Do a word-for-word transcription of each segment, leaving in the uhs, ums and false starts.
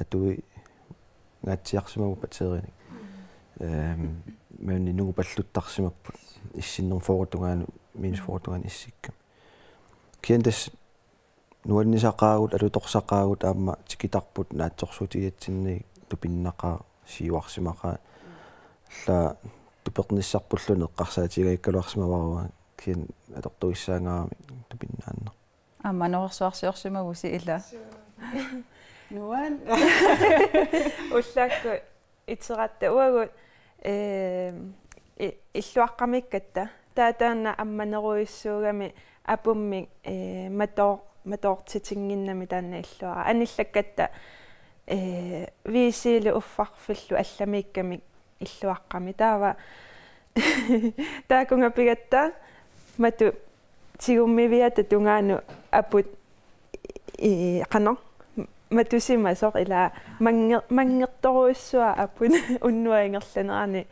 atuingaatsiarsimagutta batteriinik. Ehm, maani nungupalluttarsimapput issinnermut fyrre tungaanut, minus fyrre tungaanut issikkami. Kisianni tassa nuannisaqaagut, alutorsaqaagut aamma tikitarput naatsorsuutigigatsinnagit tupinnaqaaq, siuarsimaqaaq. Alla tupernissarpulluunniit eqqarsaatigigaluarsimavarput, kisianni atortuissaangaarami tupinnaannaq. Aamma anorersuarsiorsimavusi ila. Nuan. Ullaakkut iteratta uagut, eh, i-, illuaqqamiikkatta. Taava taanna ammanerujussuugami apummik, eh, matoor-, matoortitinnginnami taanna illuara. Anillakkatta, eh, V C-lu uffarfillu allamiikkamik illuaqqami. Taava taakunga pigatta matu tigummiviata tungaanut aput i-, qanoq matusimasoq ila mannge-, manngertorujussuaq aput unnuap ingerlanerani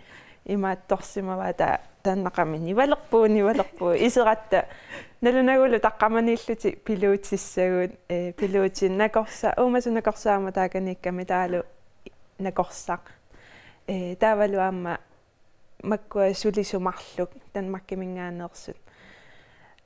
imaattorsimavaa ta-, taannaqami nivalerpugut, nivalerpugut, iteratta. Nalunagulu taqqamaniillutik piluutissagut, eh, piluutit nakorsa-, uumasut nakorsaammat taakaniikkami taavalu nakorsaq. Eh, taavalu aamma makkua sulisut marluk Danmarkiminngaanneersut.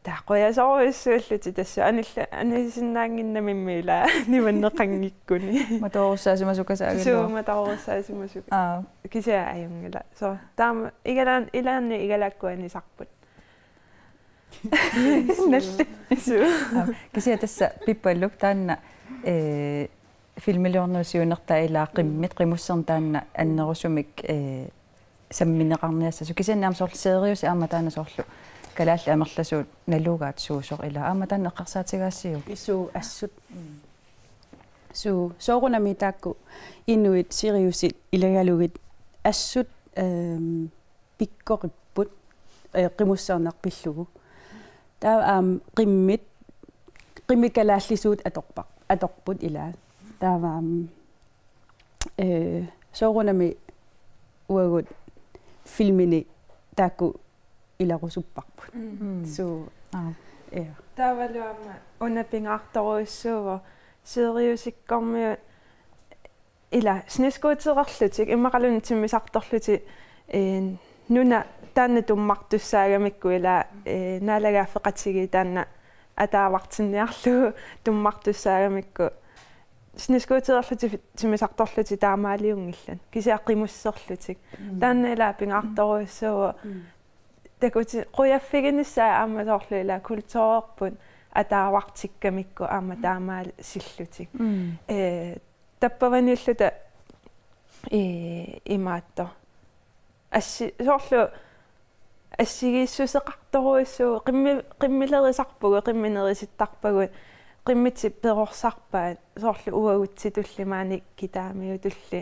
Taava qujasorujussuullutik tassa anilla-, anisinnaannginnamimmi ila nivanneqanngikkunik. Matoorussaasimasukasaagilu. Suu, matoorussaasimasuk. Aa. Kisianni ajunngilaq. So, taama igalaan-, ilaanni igalaakkut anisarput. Nalli. Suu. Aa, kisianni tassa Pippaluk taanna, eh, filmiliornerup siunertaa ila qimmit, qimusserneq taanna annerusumik, eh, sammineqarniassasoq. Kisianni aamma soorlu Siriusi aamma taanna soorlu kalaallit amerlasuut nalugaat suusoq ila. Aamma taanna eqqarsaatigaasiuk? Suu, assut. Mm. Suu, soorunami taakku inuit Siriusit ilagalugit assut, ehm, pikkoqipput, eh, qimusserneq pillugu. Taava aamma qimmit, qimmit kalaallisuut atorpa-, atorput ila. Taava aamma, eh, soorunami uagut filmini taakku ilarusupparput. Mm. Mm. Suu. Aa. Ja. Taavalu aamma una pingaartorujussuuvoq Siriusikkormiut ila snescootererlutik, immaqaluunniit timmisartorlutik, eh, nuna taanna tummartussaagamikku ila, eh, naalagaaffeqatigiit taanna ataavartinniarlugu tummartussaagamikku. Snescootererlutik timmisartorlutik taamaaliunngillat. Kisianni qimusserlutik. Mm. Taanna ila pingaartorujussuuvoq. Mm. Takuti-, qujaffiginissaat aamma soorlu ila kulturerput ataavartikkamikku aamma taamaalillutik. Mm. Eh, tappavaniilluta, eh, imaattoq. Assi-, soorlu assigiissuseqartorujussuuvoq, qimmi-, qimmilerisarpugut, qimminerisittarpagut, qimmitik perorsarpaat, soorlu uagutsitulli maani kitaamiutulli.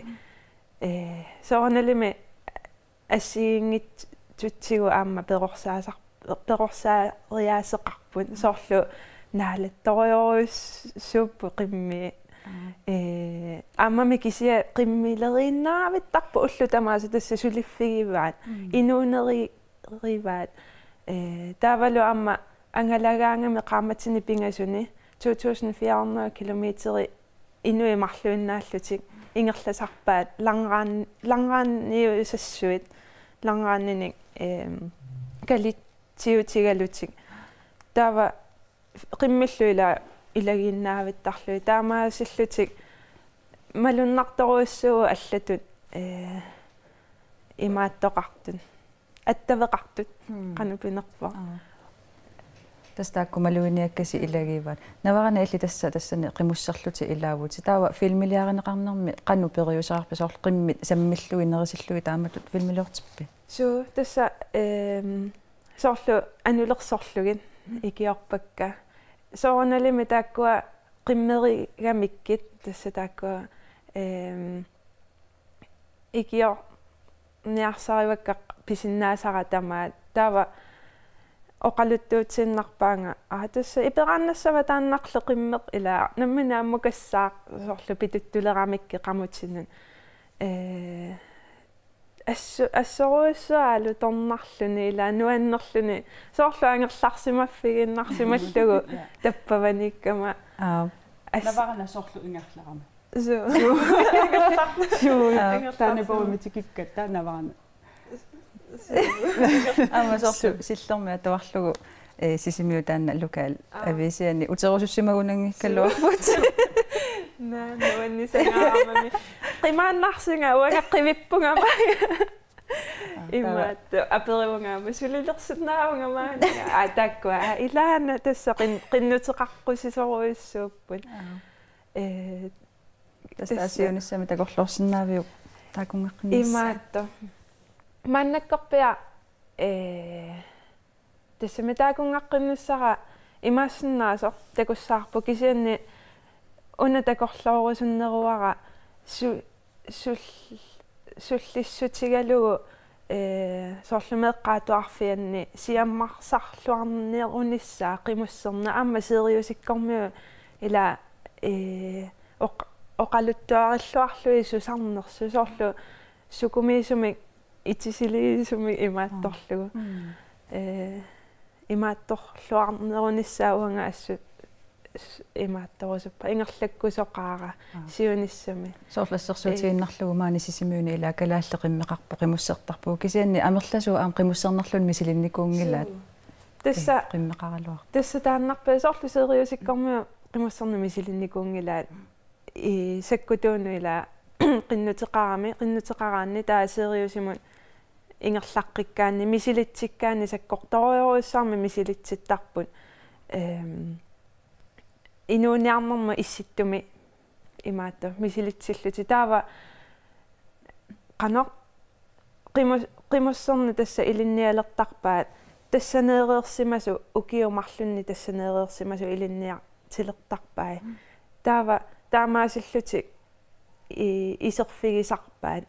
Eh, soorunalimi assigiinngitsutsigut aamma perorsaasar-, perorsaariaaseqarput, soorlu naalattorujorujussuupput qimmii. Aa. Eh, aammami kisianni qimmileriinnaavittarput ullut tamaasa tassa suliffigivaat, mm, inuunerivaat. Eh, taavalu aamma angalagaangami qaammatini pingasuni to tusind fire hundrede kilometer inuit marluinnaallutik ingerlasarpaat langraan-, langrandiusassuit, langrandinik, ehm, kalitsiutigalutik. Taava qimmillu ila ilagiinnaavittarlugit taamaasillutik malunnartorujussuuvoq allatut, eh, imaattoqartut. Attaveqartut. Hmm. Qanoq pinerpoq. Aa. Tassa taakku maluginiakkasi ilagivaat. Navarana illit tassa tassani qimusserlutit ilaavutit. Taava filmiliarineqarnermi qanoq periuseqarpit, soorlu qimmit sammillugit nerisillugit taamatut filmiliortippit? Suu, tassa, ehm, soorlu anulersorlugit ikiorpakka. Soorunalimi taakkua qimmerigamikkit tassa taakkua, ehm, ikiorniarsarivakka pisinnaasara tamaat. Taava oqaluttuutiinnarpaanga, aa, tassa iperaannassava taannarli qimmeq ila, nammineq ammukassaaq soorlu pituttuleramikkit qamutinut. Eh, assu-, assorujussuaq alutornarluni ila nuannerluni. Soorlu angerlarsimaffigiinnarsimallugu. Ja. Tappavaniikkama. Aa. As- Navarana soorlu ingerlarama. Suu. Suu. Taanna poormi tikikkat taanna vaana. Aamma soorlu Sillermi atuarlugu, eh, Sisimiut taanna lokal aviisiani uterusussimagunanngikkaluarput. Naa, nuannisangaaramami. Qimaannarsinga uanga qivippunga. Imaattoq aperivunga aamma sulilersinnaavunga maani. Aa, taakkua. Aa, ilaana tassa qin-, qinnuteqaqqusisorujussuupput. Ee, tassa siunissami takorloorsinnaaviuk taakkunngaqqinnissaa? Imaattoq. Maannakkorpiaq, ee, tassami taakkunnaqqinnissara imaassinnaavoq takussavarput kisianni una takorloorusunneruara su-, sul-, sullissutigalugu, ee, soorlu meeqqat atuarfianni siammarsarluarnerunissaa qimusserneq aamma Siriusikkormiut ila, ee, oq-, oqaluttuarilluarlugit susarnersut soorlu sukumiisumik itisiliisumik imaattorlugu. Mm. Ee, imaattorluarnerunissaa uanga assut s-, imaattorusuppa ingerlakkusoqaara. Aa. Siunissami. Soorlu assersuutigiinnarlugu maani Sisimiuni ila kalaallit qimmeqarput qimussertarput. Kisianni amerlasuut aamma qimussernerluunniit misilinnikuunngilaat. Suu. Tassa, ee, qimmeqaraluarput. Tassa taannarpiaq soorlu Siriusikkormiut qimusserneq misilinnikuunngilaat. Ii, sakkutuunut ila qinnuteqarami, qinnuteqaraanni taava Siriusimut ingerlaqqikkaanni, misilitsikkaanni sakkortoorujussuarmik misilitsittarput. Ehm, inuuniarnermut Issittumi imaattoq misilitsillutik. Taava qanoq qimus-, qimusserneq tassa ilinnialertarpaat, tassaneereersimasut ukiut marlunnik tassaneereersimasut ilinniartilertarpai. Mm. Taava taamaasillutik i-, iserfigisarpaat.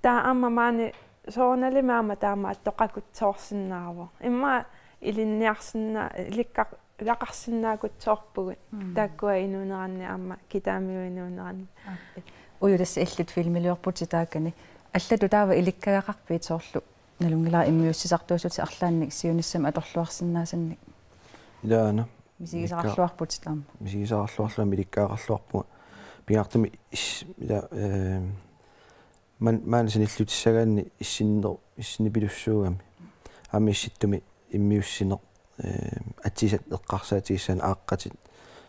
Taava aamma maani soorunalimi aamma taamaattoqakutsoorsinnaavoq. Immaqa ilinniarsinna-, ilikkar-, ilaqarsinnaakutsoorpugut. Mm. Taakkua inuuneranni aamma Kitaamiut inuuneranni. Aappi. Uju tassa illit filmiliorputit taakani. Allatut taava ilikkagaqarpit soorlu nalunngilara immiussisartuussutit arlaannik siunissami atorluarsinnaasannik? Ilaana. Misigisaqarluarputit aamma. Misigisaqarluarlunga ilikkagaqarluarpunga. Pingaartumik is-, ila, ehm, man-, maani sanillutissagaanni issinner-, issinnipilussuugami. Aamma Issittumi immiussineq, ehm, atisat eqqarsaatigissaanni aaqqatit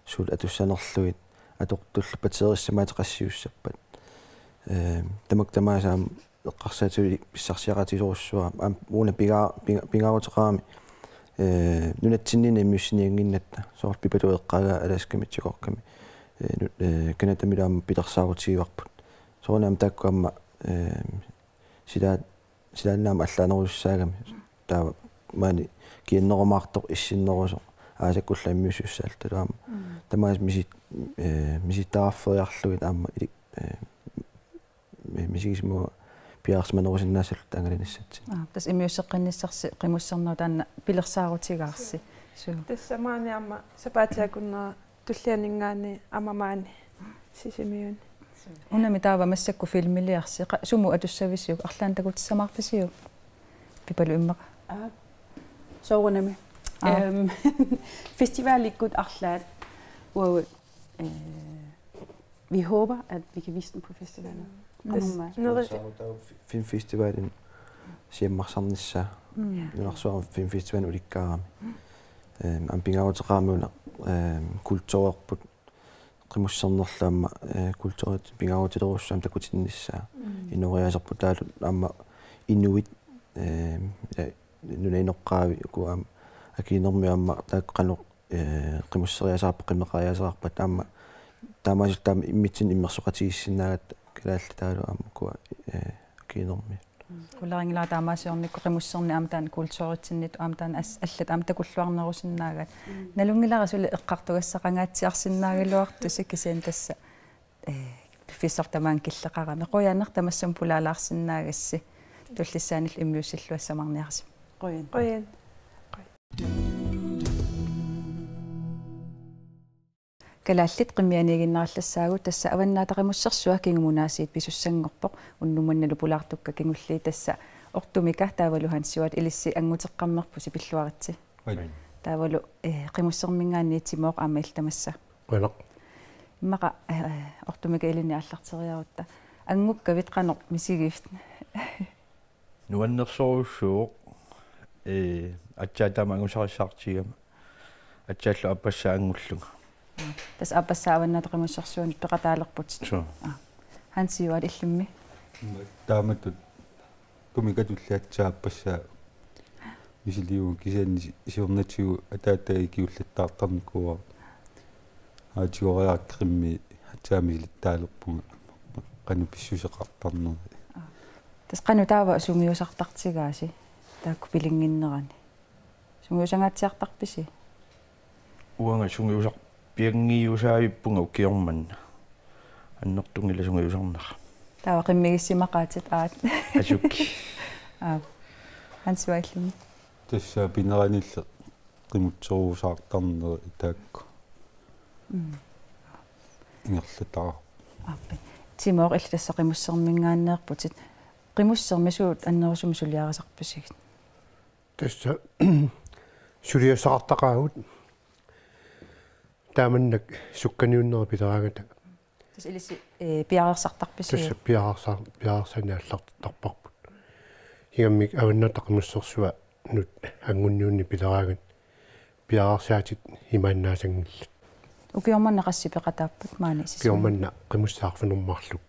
suut atussanerlugit atortullu pateerissamaat qassiussappat. Ehm, tamakku tamaasa aamma eqqarsaatigalugu pissarsiaqartigisorujussuuara. Aamma una piga-, piga-, pingaaruteqarami, ee, nunatsinniinni immiussiniannginnatta, soorlu Pipaluk eqqaagaa Alaskami tigoqqami, ee, nu-, ee, Canadamilu aamma pilersaarutigivarput. Soorunami aamma taakku aamma, ee, sila-, silaannaamik allaanerujussuussaagami. Taava maani kiannerumaartoq issinnerusoq aasakkullu immiussussaalluta aamma. Mm. Tamaasa misi-, ee, misittaqarferiarlugit aamma ili-, ee, mi-, misigisimavunga piareersimanerusinnaassalluta angalanissatsinni. Aa, tassa immiusseqqinnissarsi qimussernerup taanna pilersaarutigaarsi. Suu. Tassa maani aamma sapaatip akunnera tullianinngaanniit aamma maani Sisimiuni. Unami taava massakkut filmiliarsi, qa-, sumut atussavisiuk, arlaannik takutissamaarpisiuk? Pipaluk immaqa. Aa, soorunami. Aa. Ehm, festivalikkut arlaat. Uagut, eh, vi håber, at vi kan vise den på festivalen. Mm. Aamma. Neri- Saarutaava fi-, filmfestivalin siammarsarnissaa. Mm. Nunarsuarmi filmfestivalin ulikkaarami. Mm. Ehm, aamma pingaaruteqarami una, ehm, kulturerput qimussernerlu aamma, eh, kulturit pingaarutilerujussuit aamma takutinnissaa. Mm. Inooriaaserput taavalu aamma inuit, ehm, ila nunap inoqqaavi uku aamma akiinermi aamma taakku qanoq ee, qimusseriaaseqarpat, qimmeqariaaseqarpat aamma taamaasilluta aamma immitsinnut immersoqatigiissinnaagatta kalaallit taavalu aamma ukua, ee, akiinermi. Ularinngilara taamaasiornikkut qimusserneq aamma taanna kulturitsinnit aamma taanna as-, allat aamma takulluarnerusinnaagaat. Mm. Nalunngilara suli eqqartugassaqangaatsiarsinnaagaluartusi kisianni tassa, ee, piffissaq tamaanga killeqarami. Qujanaq tamassuma pulaalaarsinnaagassi. Tullissaanillu immiussilluassaminniarsi. Qujan. Qujan. Kalaallit qimmianiiginnarallassaagut tassa Avannaata Qimussersua kingumut aasiit pisussanngorpoq unnuk mannalu pulaartukka kingulliit tassa Ortumika taavalu Hansiuata ilissi annguteqqammerpusi pilluaritsi. Oi. Taavalu, eh, Qimusserminngaanniit Timooq aamma illit tamassa. Qujanaq. Immaqa, eh, ortumik ilinnut aallarteriarutta. Anngukkavit qanoq misigivit? Nuannersorujussuuvoq, eh, aatsaat taama angusarissaartigigama. Aatsaallu aappassaa anngullunga. Tassa aappassaa Avannaata Qimussersuanut peqataalerputit. Suu. Aa. Hansi Juaal illimmi? Taamatut tumikatulli aatsaat aappassaa misiliivunga, kisianni si-, siornatigut ataataa ikiullattaartarnikuuara. Aatigoriaraq qimmit aatsaat misilittaalerpunga qanoq pissuseqartarneri. Aa. Tassa qanoq taava sungiusartartigaasi taakku pilinnginnerani? Sungiusangaatsiartarpisi? Uanga sungiusarpianngiusaavippunga ukioq manna. Annertunngilaq sungiusarnera. Taava qimmigissimaqaatit aat. Asuki. Aa. Hansi Juaal illimmi? Tassa pineranilli qimutserusaartarneri taakku. Mm. Ingerlataarput. Aappi. Timooq, illit tassa Qimusserminngaanneerputit. Qimussermi suut annerusumik suliarisarpisigit? Tassa suliassaqartaqaagut. Taamannak sukkaniunnerit pileraangata. Tassa ilissi, eh, piareersartarpisiuk? Tassa piareersa-, piareersaaneq aallartittarparput. Ingammik Avannaata Qimussersuanut anngunniunneq pileraangat piareersaatit imaannaasanngillat. Ukioq manna qassit peqataapput maani sisimiut? Ukioq manna qimussit arfineq-marluk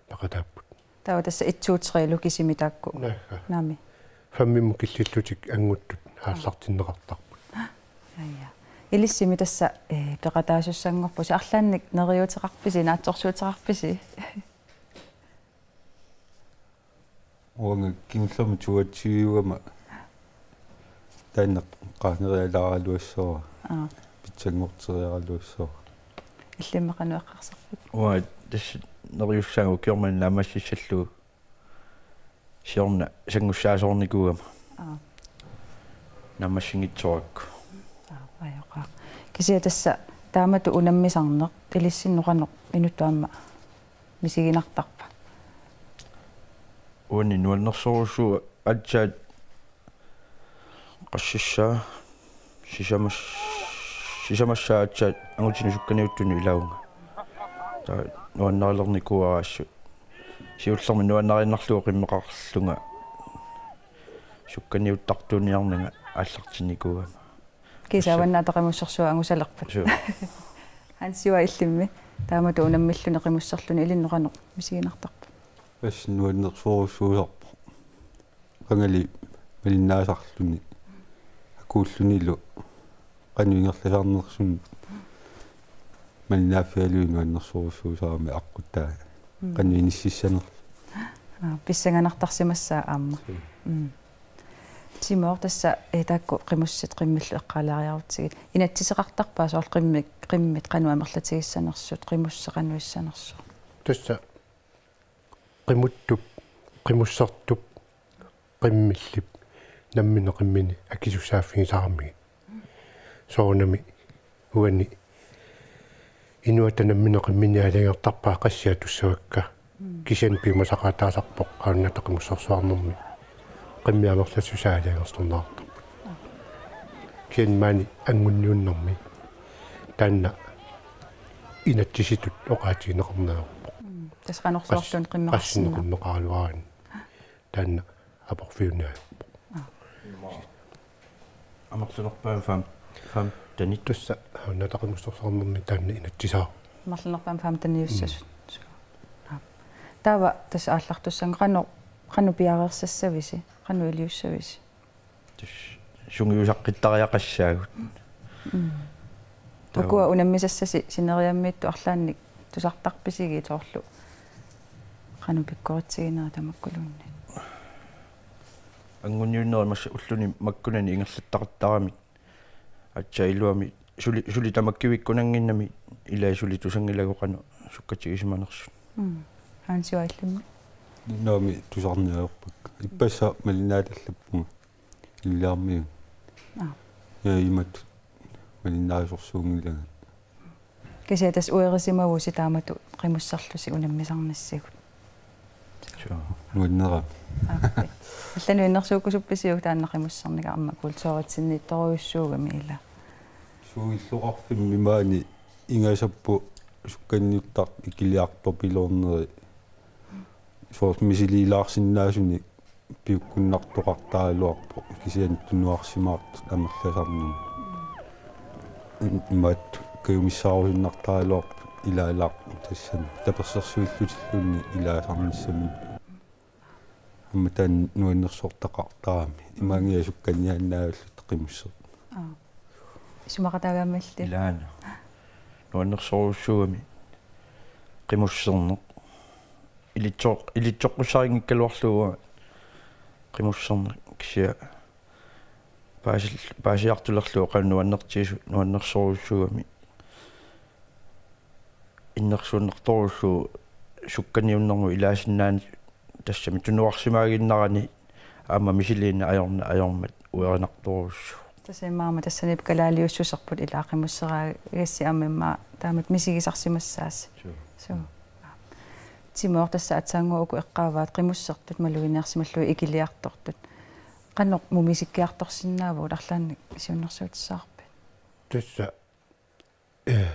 peqataapput. Taava tassa et, to, tre-lu kisimik taakku. Naagga. Naamik. Fem-imut killillutik annguttut aallartinneqartarput. Aja. Ilissimi tassa, eh, peqataasussanngorpusi, arlaannik neriuuteqarpisi, naatsorsuuteqarpisi? Uanga kingullermik toogtyvegama taanna qaanerialaaraluassuara. Aa. Pitsanngorteriaraluassuara. Illimmi qanoq eqqarsarpit? Uanga tassa neriussaanga ukioq manna naammassissallugu siorna sanngussaasoornikuugama. Aa. Naammassinngitsoorukku. Aa, ajoqaaq. Kisianni tassa taamatut unammisarneq ilissinnut qanoq inuttut aamma misiginartarpa? Uani nuannersorujussuuvoq aatsaat qassissaa sisamas-, sisamassaa aatsaat angutinut sukkaniuttunut ilaavunga. Taava nuannarilernikuuara assut. Siullermik nuannariinnarlugu qimmeqarlunga sukkaniuttartuuniarnanga aallartinnikuugama. Kiisa Avannaata Qimussersuaq angusalerpat. Suu. Hansi Juaal illimmi? Taamatut unammilluni qimusserluni ilinnut qanoq misiginartarpa? Tassa nuannersorujussuusarpoq. Qangali malinnaasarluni. Akuullunilu qanoq ingerlasarnersut malinnaaffigalugit nuannersorujussuusarami aqqutaani. Mm. Qanoq inississanerlugu. Aa, pissanganartarsimassaaq aamma. Suu. Mm. Timooq, tassa, eh, taakku qimussit qimmillu eqqaalaariarutsigit. Inatsiseqartarpa soorlu qimmit, qimmit qanoq amerlatigissanersut, qimusseq qanoq issanersoq? Tassa qimuttup, qimussertup, qimmillip nammineq qimmini akisussaaffigisaramigit. Soorunami uani inuata nammineq qimmini aalajangertarpaat qassit atussavakka. Mm. Kisianni piumasaqaataasarpoq Avannaata Qimussersuarnermi qimmit amerlassusaa aalajangersitorneqartarput. Kisianni maani anngunniunnermi taanna inatsisitut oqaatigineqarneq ajorpoq. Mm. Tassa qanorluunniit qas-, qimmeqarsinnaavoq. Qassinik qimmeqaraluaraanni. Taanna aporfiuneq ajorpoq. Aa. Amerlanerpaamik fem-, femtenit. Tassa Avannaata Qimussersuarnermi taanna inatsisaavoq. Amerlanerpaamik femteniussasut. Mm. Suu. Aa. Taava tassa aallartussanngilaq, qanoq, qanoq piareersassavisi, qanoq iliussavisi? Tassa sungiusaqqittariaqassaagut. Mm. Taava. Ukua unammisassasi sineriammiittut arlaannik tusartarpisigit soorlu qanoq pikkoritsiginerit tamakkuluunniit? Anngunniunnerit massa ulluni makkunani ingerlattaqattaramik. Aatsaat iluamik suli, suli tamakkivikkunannginnami ilaa suli tusanngilagut qanoq sukkatigisimanersut. Mm. Hansi Juaal illimmi? Naamik tusarniarpakka. Ippassaq malinnaatallappunga. Illarmiun. Aa. Ja imatut malinnaasorsuunngilanga. Kisianni tassa uerisimavusi taamatut qimusserlusi unammisarnissigut. Suu. Nuannerami. Aappi. Allanut innersuukkusuppisiuk taanna qimusserneq aamma kulturitsinniittorujussuugami ilaa? Suulluarfimmi maani ingasapput Sukkanniuttartut ikiliartorpiloorneri soorlu misiliilaarsinnaasunik piukkunnartoqartaraluarpoq, kisianni tunuarsimaartut amerlasarnermut. Imaattoq kajumissaarusunnartaraluarput ilaalaarput tassani tapersersuillutilluunniit ilaasarnissaminnik. Aamma taanna nuannersortaqartarami. Imaanngilaq sukkanniaannaavilluta qimusserneq. Aap. Isumaqataagaammalli. Ilaana. Nuannersorujussuugami qimusserneq. Ilitsoq-, ilitsoqqussarinngikkaluarlugu qimusserneq kisianni paasil-, paasiartulerlugu qanoq nuannertigisoq nuannersorujussuugami. Innersuunnartorujussuuvoq sukkaniunnermut ilaasinnaaneq tassami tunuarsimaaginnarani aamma misiliineq ajorneq ajormat uerinartorujussuuvoq. Tassa immaqa aamma tassaniippoq kalaaliussuserput ilaa qimusseragassi aamma immaqa taamatut misigisarsimassaasi. Suu. Suu. Timoq tassa aatsaannguaq uku eqqaavaat qimussertut maluginiarsimallugit ikiliartortut. Qanoq mumisikkiartorsinnaavugut arlaannik siunnersuutissavarpit? Tassa, eh,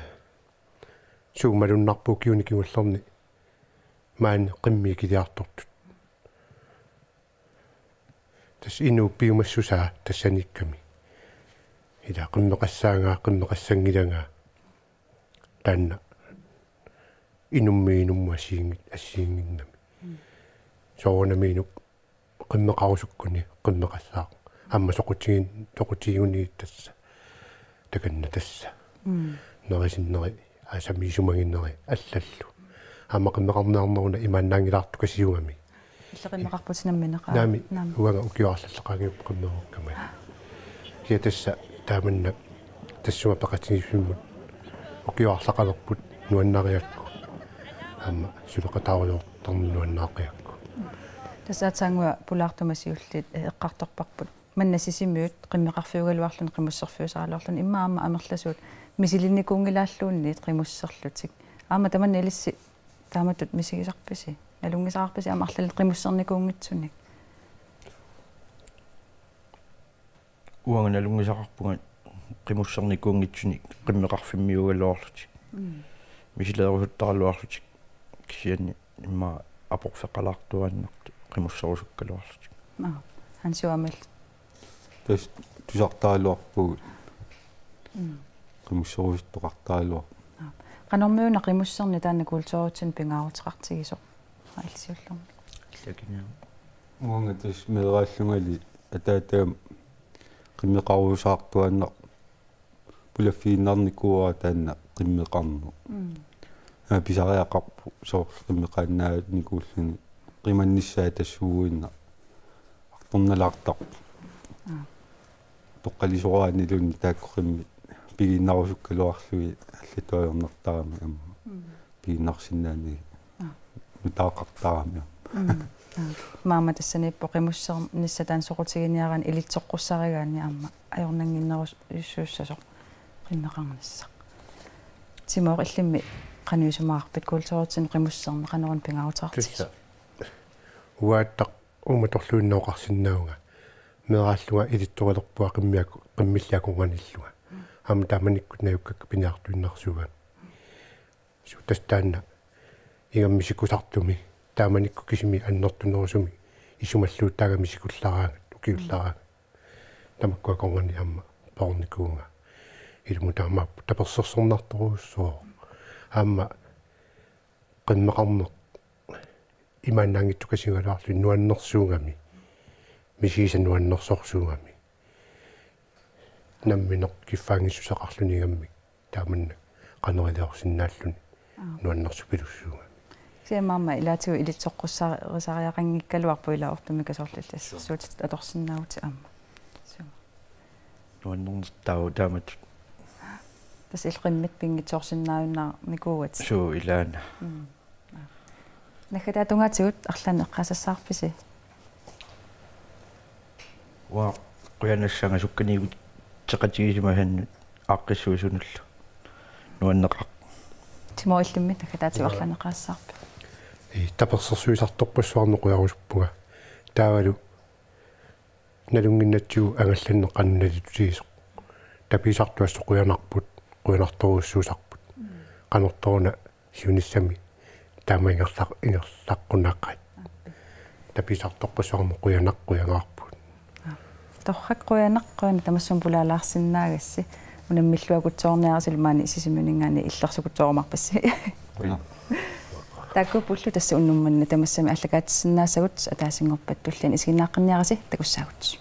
suut malunnarpoq ukiuni kingullerni maani qimmit ikiliartortut. Tassa inuup piumassusaa tassaniikkami. Ila qimmeqassaagaa, qimmeqassanngilagaa. Taanna inummiit inummut assiginngi-, assiginnginnami. Mm. Soorunami inuk qimmeqarusukkuni qimmeqassaaq. Aamma soqutigin-, soqutigiguni tassa. Takanna tassa. Mm. Nerisinneri, aasami isumaginneri allallu. Aamma qimmeqarniarneruna imaannaanngilaartukasiugami. Illit qimmeqarputit nammineq? Naamik. Naamik. Uanga ukioq arlallit qaangiupput qimmerukkama. Kisianni tassa taamannak tassunga peqatigiiffimmut ukioq arlaqalerput nuannariakku. Aamma suleqataarujoortarneq nuannaaqiakku. Tassa aatsaannguaq pulaartumik siulliit, eh, eqqartorparput. Manna Sisimiut qimmeqarfiugaluarluni qimusserfiusaraluarluni immaqa aamma amerlasuut misilinnikuunngilaalluunniit qimusserlutik. Aamma tamanna ilissi taamatut misigisarpisi? Nalunngisaqarpisi aamma arlalinnik qimussernikuunngitsunik? Uanga nalunngisaqarpunga qimussernikuunngitsunik qimmeqarfimmiuugaluarlutik. Mm. Misileerusuttaraluarlutik kisianni immaqa aporfeqalaartuaannartut qimusserusukkaluarlutik. Aa, Hansi Uamil. Tassa tusartaraluarpugut. Mm. Qimusserusuttoqartaraluarpugut. Aa. Qanormiuna qimusserneq taanna kulturitsinnut pingaaruteqartigisoq? Aa, illit siullermik. Allakiniaruk. Uanga tassa meeraallungali ataatagami qimmeqarusaartuaannar- pulaffigiinnarnikuuara taanna qimmeqarneq. Mm. Aa, pisariaqarpoq soorlu qimmeqaannaanikuulluni qimannissaa tassuuguinnaq artornalaartarpoq. Aa. Toqqalisoraanniluunniit taakku qimmit pigiinnarusukkaluarlugit allatut ajornartarami aamma. Mm. Pigiinnarsinnaanagit. Aa. Nutaaqartarami aamma. Mm. Aa. Aamma tassaniippoq qimussernissaq taanna soqutiginiaraanni ilitsoqqussarigaanni aamma ajornannginnerussuussasoq qimmeqarnissaq. Timoq, illimmi qanoq isumaqarpit kulturitsinnut qimusserneq qanoruna pingaaruteqartigisoq? Tassa. Uattaq uumatorluinnaq oqarsinnaavunga. Meeraallunga ilitsoqalerpunga qimmiakku-, qimmillit akornanniillunga. Aamma taamanikkut najukkakka piniartuinnarsuugami. Suu, tassa taanna ingammik sikusartumi taamanikkut kisimik annertunerusumik isumalluutaagami sikullaraangat, ukiullaraangat. Tamakku akornanni aamma poornikuuvunga. Ilumut taamaappoq tapersersornartorujussuuvoq. Aamma qimmeqarneq imaannaanngitsukasigaluarluni nuannersuugami. Misigisaq nuannersorsuugami. Nammineq kiffaanngissuseqarluni ingammik taamannak qanoq iliorsinnaalluni. Aap. Nuannersupilussuugami. Kisianni aamma ilaatigut ilitsoqqussarisariaqanngikkaluarpoq ilaa ortumik soorlu illit assersuutit atorsinnaavutit aamma. Suu. Nuannernertaavoq taamatut. Tassa illit qimmit pinngitsoorsinnaajunnaarnikuugatit. Suu, ilaana. Mm. Naggataata tungaatigut arlaannik eqqaasassavarpisi? Uanga qujanassaanga sukkaniikkuteqatigisimasannut aaqqissuisunullu. Nuanneqaaq. Timoq, illimmi naggataatigut arlaannik eqqaasassavarpit? Ii, tapersersuisartorpassuarnik qujarusuppunga. Taavalu nalunnginnatsigu angallanneq qanoq nalitutigisoq. Tapiisartut assut qujanarput, qujanartorujussuusarput. Mm. qanortoq una siunissami taama ingerlaq-, ingerlaqqunaaqaat. Tapisartorpassuarnik qujanaq, qujangaarput. Torrak, qujanaq, qujanaq tamassuuna pulaalaarsinnaagassi. Unammilluarutsoorniarisilu maani Sisimiuninngaanniit illersukutsoormarpassi. Qujanaq. Taakkuuppullu tassa unnuk manna tamassami aallakaatitsisinnaassagut, ataasinngorpat tulliani isiginnaaqqinniarisi, takussaagut.